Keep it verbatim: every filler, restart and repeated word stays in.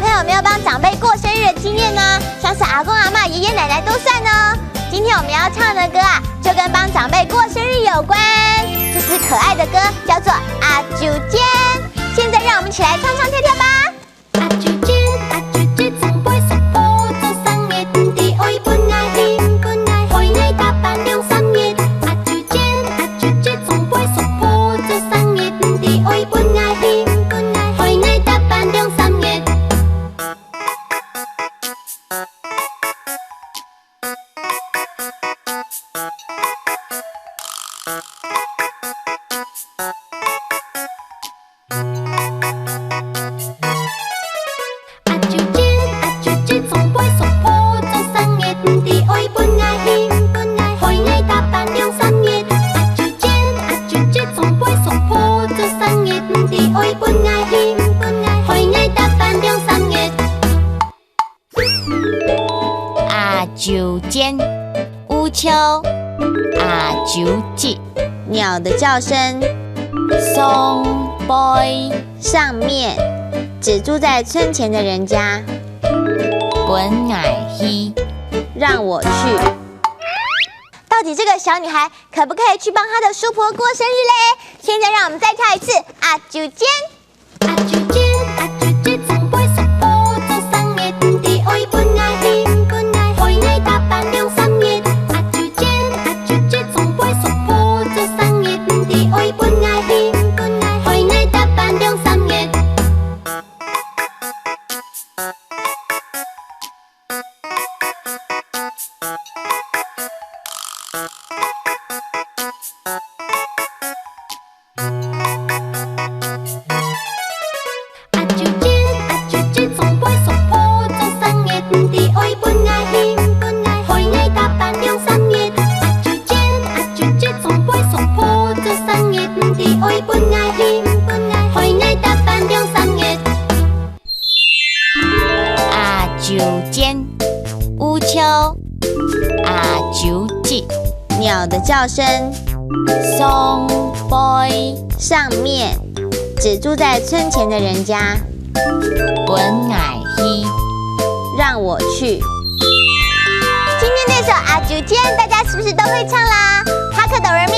那有没有帮长辈过生日的经验呢？像是阿公阿嬷、爷爷奶奶都算哦。今天我们要唱的歌啊，就跟帮长辈过生日有关。这支可爱的歌叫做《阿舅煎》，现在让我们一起来唱唱跳跳吧。阿舅煎，阿舅煎，長輩叔婆做生日，毋知愛分𠊎慶，分𠊎，害𠊎打扮兩三日。阿舅煎，阿舅煎，長輩叔婆做生日，毋知愛分𠊎慶，分𠊎，害𠊎打扮兩三日。 阿舅煎，阿舅煎，長輩叔婆做生日，毋知愛分𠊎慶，分𠊎，害𠊎打扮兩三日。阿舅煎，阿舅煎，長輩叔婆做生日，毋知愛分𠊎慶，分𠊎，害𠊎打扮兩三日。 阿舅煎，烏樵，阿舅煎。鳥的叫聲，上背，上面，只住在村前的人家，分𠊎去，讓我去。到底这个小女孩可不可以去帮她的叔婆过生日嘞？现在让我们再跳一次阿舅煎。 阿舅煎，阿舅煎，長輩叔婆做生日，毋知愛分𠊎慶，分𠊎，害𠊎打扮兩三日。阿舅煎，阿舅煎，長輩叔婆做生日，毋知愛分𠊎慶，分𠊎，害𠊎打扮兩三日。 阿舅煎，阿舅煎，長輩叔婆做生日，毋知愛分𠊎慶，分𠊎，害𠊎打扮兩三日。阿舅煎，阿舅煎，長輩叔婆做生日，毋知愛分𠊎慶，分𠊎，害𠊎打扮兩三日。 阿舅煎，烏樵，阿舅煎。鳥的叫聲，上背，上面，只住在村前的人家，分𠊎去，讓我去。今天这首阿舅煎，大家是不是都会唱啦？哈克哆来咪